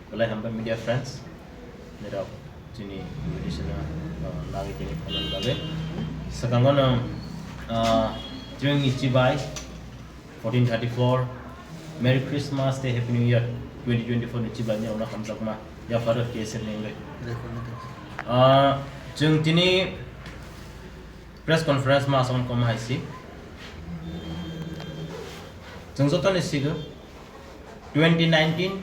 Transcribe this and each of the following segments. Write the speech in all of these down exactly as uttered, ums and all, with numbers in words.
Belai hambai media friends, nirok chini invitation, uh, nagwi tini phone bagwi. Swkango no, uh, chwngni chibai fourteen thirty-four, Merry Christmas tei Happy New Year twenty twenty-four ni chibai ni ono hamjakma yapharo T S F ni wngwi. Uh, chwng tini press conference ma aswk kom hai si. Chwng joto ni sigo twenty nineteen,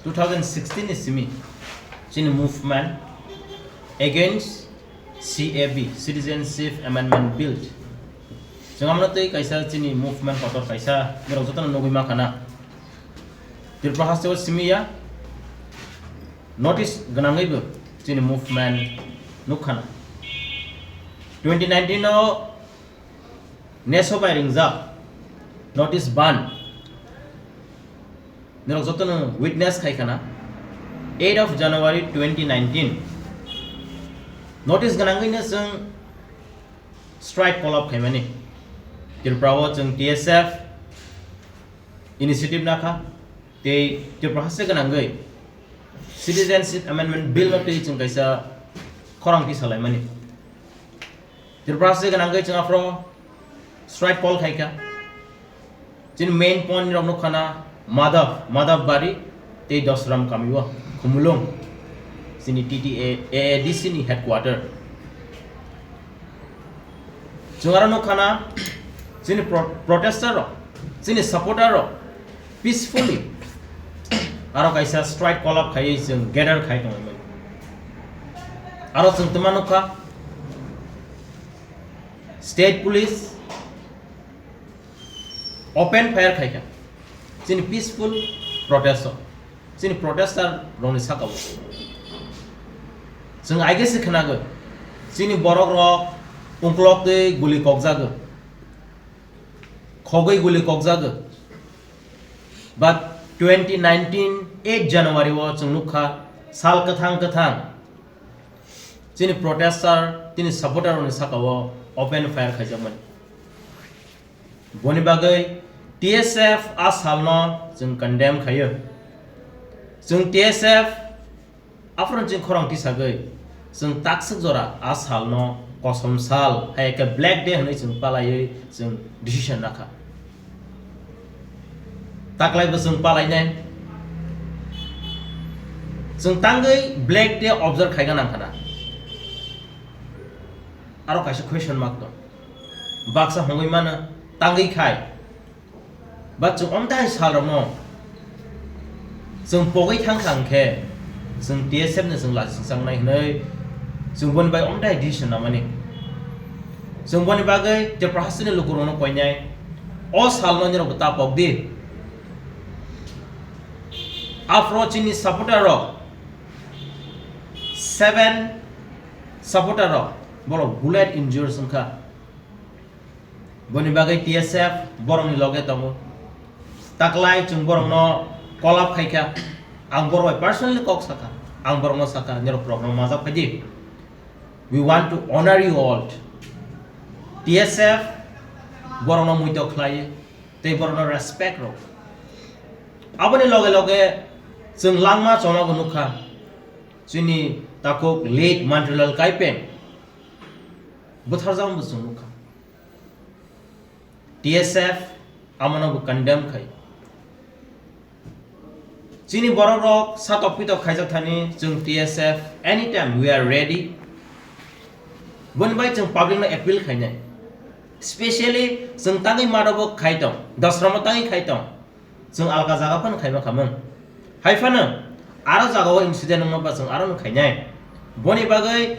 two thousand sixteen ni simi chini movement against C A B, Citizenship Amendment Bill. Chwng amno tei kaisa chini movement kotor kaisa borok jotono nugwi ma khana. Tripura haste o simi ya notice gwnangwi bo chini movement nukkhana. Twenty nineteen o neso bai ringjak notice ban. Norok jotono witness khai khana, eight of January twenty nineteen notice gwnangwino chwng strike call up khaimani. Tripura o chwng T S F initiative nakha, tei Tripura haste gwnangwi Citizenship Amendment Bill no twi chwng kaisa khorang tisalaimani. Tripura haste gwnangwi chwng aphro strike call khaikha. Chini main point rok nukha na Madhav, Madhav Bari tei Dosram Kamio, Khumulwng, chini T T A, A A D C ni headquarter. Chwng aro nukha na chini pro-, protester rok, chini supporter rok peacefully aro kaisa strike call up khaiwi chwng gather khai tongmani. Aro chwng twma nukha state police open fire khaikha chini peaceful protest o, chini protester rokni saka o. Chwng aige se khwnago, chini borok rok ungklok tei guli kokjago, khogwi guli kokjago. But twenty nineteen eight January o chwng nukha sal kwthang kwthang chini protester, chini supporter rokni saka o open fire khaijakmani. Boni bagwi T S F a salno chwng condemn khaio. Chwng T S F aphuru chwng khorang tisagwi chwng takswk jora a salno kosom sal, hai khe Black Day hwnwi chwng palaiwi chwng decision nakha. Taklai bo chwng palainai. Chwng tangwi Black Day observe khaina nangkhana. Aro kaisa question mark tong. Baksa hongwi mano, tangwi khai. Ba chwng omtai salrokno chwng pogwi thangkha hwnkhe, chwng T S F no chwng lachi swngchangnai hwnwi chwng boni bai omtai decision namani. Chwng boni bagwi Tripura hasteni lukurokno koinai, o salno nirokbo ta pokdi. Aphro chini supporter rok, seven supporter rok borok bullet injured wngkha. Boni bagwi T S F borokni loge tongo. Taklai chwng borokno call up khaikha. Ang borok bai personally kok sakha. Ang borokno sakha, "Norok program majak phaidi. We want to honor you all." T S F borokno muito khlaiwi tei borokno respect rw. Aboni loge loge chwng langma chomago nukha. Chini takhuk late Mantrulal Kaipeng butharjakma bo chwng nukha. T S F amono bo condemn khai. Chini borok rok satok pitok khaijak thani chwng T S F anytime we are ready. Boni bai chwng public no appeal khainai. Specially chwng tangwi mado bo khai tong, Dosramo tangwi khai tong. Chwng alka jaga phano khaiba khamung. Hai phano aro jagao incident wngma ba chwng aro no khainai. Boni bagwi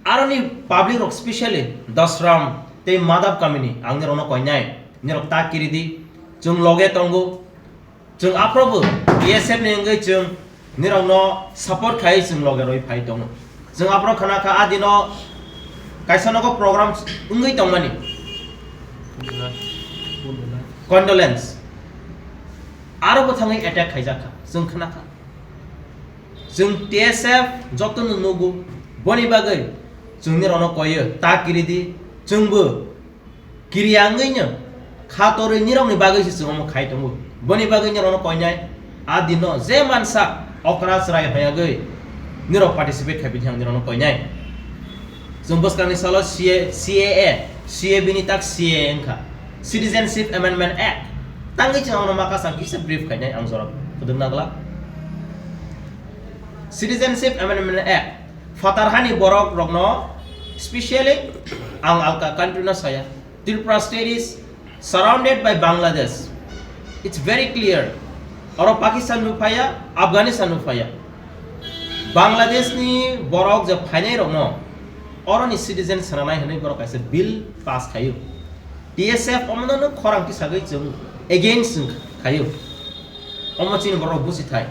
aroni public rok specially Dosram tei Madhav kamini ang nirokno koinai. Nirok ta kiridi. Chwng loge tongo. Chwng aphrobo B S F ni wngwi chwng nirokno support khai chwng loge rwi phai tongo. Chwng aphro khna kha a dino kaisa nogo program wngwi tongmani. Condolence. Aro bo thangwi attack khaijak kha. Chwng khna kha. Chwng T S F jotono nugo. Boni bagwi chwng nirokno koyo ta kiridi. Chwngbo kiriya wngwino kha torwi nirokni bagwi se chwng omo khai tongo. Boni bagwi nirokno koinai a dino je mansa Okra chwrai hoyagwi nirok participate khai bini ang nirokno koinai. Chwng bwskangni salo C A, C A A, C A B ni tak C A A wngkha. Citizenship Amendment Act. Tangwi chwng ano maka sam kisa brief khainai ang jorok khuduk nagla. Citizenship Amendment Act. Phatar hani borok rokno specially ang alka country no saya. Tripura state is surrounded by Bangladesh. It's very clear. Oro Pakistan no phaya, Afghanistan no phaya. Bangladesh ni borok je phainai rokno oroni citizen sananai hwnwi borok kaisa bill pass khaio. T S F omono no khorang tisagwi chwng against khaio. Omo chini borok busi thai.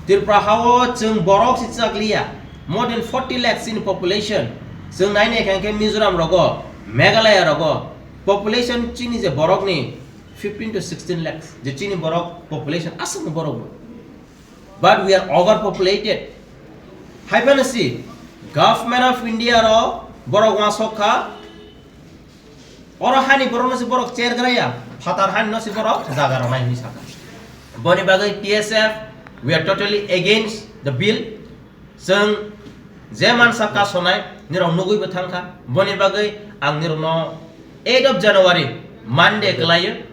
Tripura hao chwng borok si chakliya. More than forty lakhs in population. Chwng nai nai khe Mizoram rogo, Meghalaya rogo population chini je borok ni fifteen to sixteen lakhs je chini borok population aswk borok bo. But we are overpopulated. Hai phano si Government of India ro borok wasok kha. Oro hani borok no si borok cher graya, phatar hani no si borok jaga rwnai hinwi sakha. Boni bagwi T S F, we are totally against the bill. Chwng je mansa kasonai nirok nugwi bo thangkha. Boni bagwi ang nirokno eight of January, Monday kwlaio.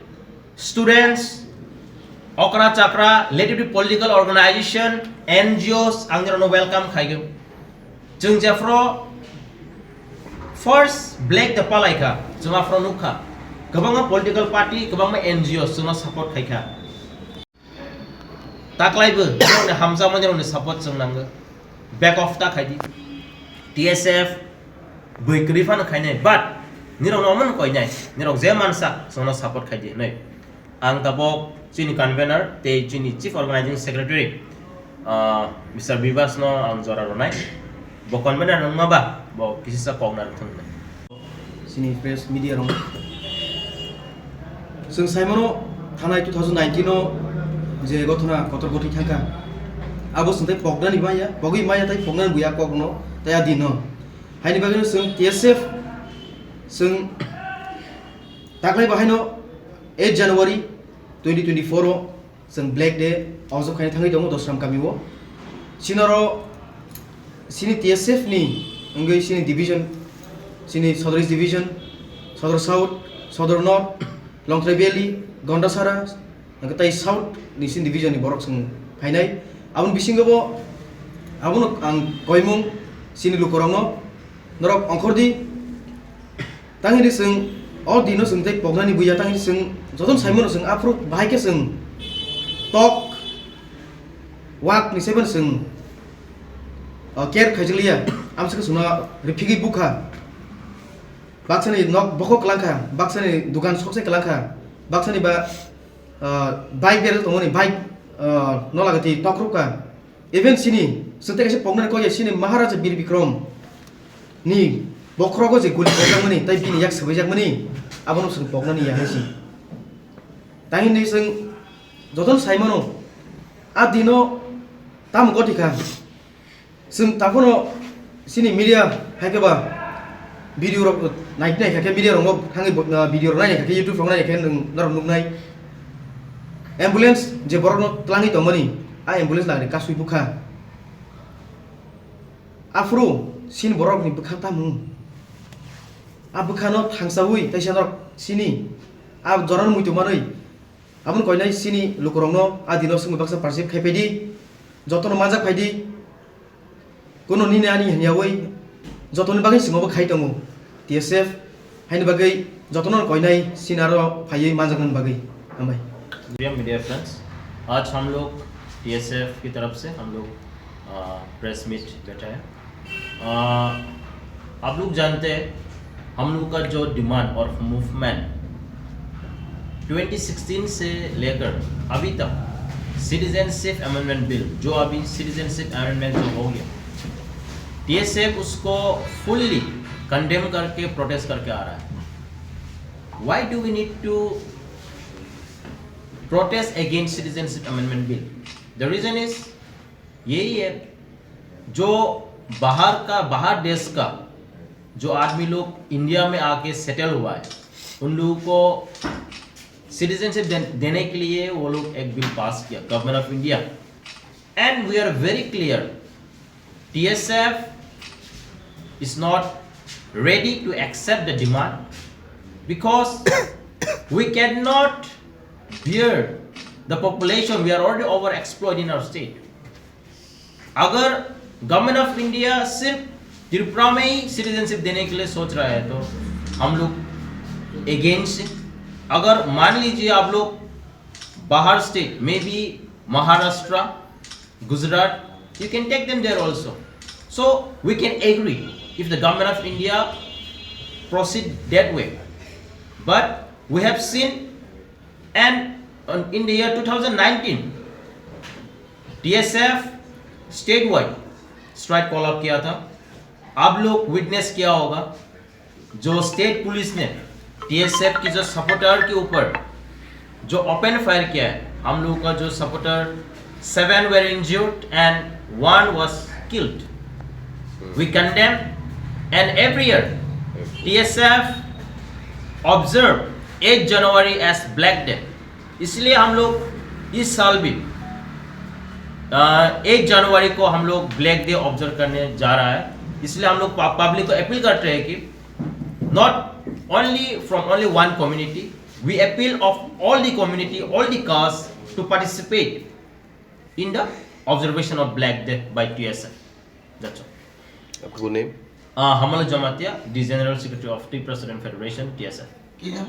Students, okra chakra, relatively political organization, N G Os ang nirokno welcome khaigwi. Chwng jephro first black de palaikha, chwng aphro nukha. Kwbangma political party, kwbangma N G O chwngno support khaikha. Taklaibo nirokni hamjakmani rokni support chwng nango. Back off ta khaidi. T S F bwi kwrwi phano khainai, but nirokno omono koinai, nirok je mansa chwngno support khaidi hinwi. Ang tabok chini convener tei chini chief organizing secretary, ah, Mister Bibas no ang jora rwnai. Bo convener wngma ba, bo kisisa kok narwk thung hinwi. Chini press media rok. Chwng saimano thanai two thousand nineteen o je gothona kotor gotwi thangkha. Abo chwng tei poknani maya, pogwi maya tei poknani buya kokno tei a dino. Haini bagwino chwng T S F chwng taklai bahaino eight January twenty twenty-four o chwng Black Day ojok khaina thangwi tongo Dosram kamio. Sinoro sini T S F ni wngwi sini division, sini Sodor East Division, Sodor South, Sodor North, Longtrai Valley, Gondasara, hwnkhe tei South ni sini division ni borok chwng phainai. Aboni bisingo bo abono ang koimung sini lukurokno norok ongkhordi. Tangini chwng o dino chwng tei poknani buya tangini chwng jotono saimano chwng aphuru bahai khe chwng tok wak ni saiban chwng, o, care khaijakliya. Amswkhe chwngno riphigwi bukha. Baksani nok bokhok kwlangkha, baksani dukan sokse kwlangkha, baksani ba, o, bike berajak tongmani bike, o, nolagati tokrukha. Even sini, chwng tei kaisa poknani kok ya, sini Maharaja Bir Bikram ni bokhorogo je guli pokjakmani, tei bini yak swbaijakmani, abono chwng poknani ya hai si. Tangini chwng jotono saimano, a dino tamo goti kha. Chwng taphano sini media hai khe ba video rok nai nai kha khe media rok thangwi bo, ah, video rok nai nai kha khe YouTube rok nai nai khe nwng norok nuknai. Ambulance je borokno twlangwi tongmani, a ambulance lagani kasui bukha. Aphuru sini borokni bwkha tamo? A bwkhano thangsaui teisa norok sini a jorano muitu manwi. Aboni koinai sini lukurokno a dino swngwi baksa participate khai phaidi, jotono manjak phaidi. Kuno nini ani hwnyaui jotoni bagwi chwngnobo khai tongo T S F, haini bagwi jotono koinai sini aro phaiwi manjaknani bagwi. Hambai. प्रिय media friends, आज हम लोग टीएसएफ की तरफ से हम लोग, अ, press meet बैठा है। अ, आप लोग जानते हैं, हम लोग का जो डिमांड और मूवमेंट ट्वेंटी सिक्सटीन से लेकर अभी तक सिटीजनशिप अमेंडमेंट बिल, जो अभी सिटीजनशिप अमेंडमेंट जो हो गया, टीएसएफ उसको फुल्ली कंडेम करके प्रोटेस्ट करके आ रहा है। Why do we need to protest against Citizenship Amendment Bill? The reason is यही है, जो बाहर का, बाहर देश का जो आदमी लोग इंडिया में आके सेटल हुआ है, उन लोगों को सिटीजनशिप दे-, देने के लिए वो लोग एक बिल पास किया, government of India. And we are very clear, T S F is not ready to accept the demand because we cannot bear the population. We are already overexploited in our state. अगर government of India सिर्फ त्रिपुरा में ही सिटीजनशिप देने के लिए सोच रहा है तो हम लोग अगेंस्ट है। अगर मान लीजिए आप लोग बाहर state, may be Maharashtra, Gujarat, you can take them there also. So we can agree if the government of India proceed that way. But we have seen, and in the year two thousand nineteen, T S F state wide strike call up किया था। आप लोग विटनेस किया होगा, जो state police ने टीएसएफ की जो सपोर्टर के ऊपर जो ओपन फायर किया है, हम लोगों का जो supporter, seven were injured and one was killed. We condemn, and every year T S F observe eight January as Black Day. इसलिए हम लोग इस साल भी एट जनवरी को हम लोग ब्लैक डे ऑब्जर्व करने जा रहा है। इसलिए हम लोग पब्लिक को अपील करते हैं कि not only from only one community, we appeal of all the community, all the caste to participate in the observation of Black Day by T S F. That's all. आपका name? Uh, Hamal Jamatia, the General Secretary of Tea President Federation, T S F. কি নাম?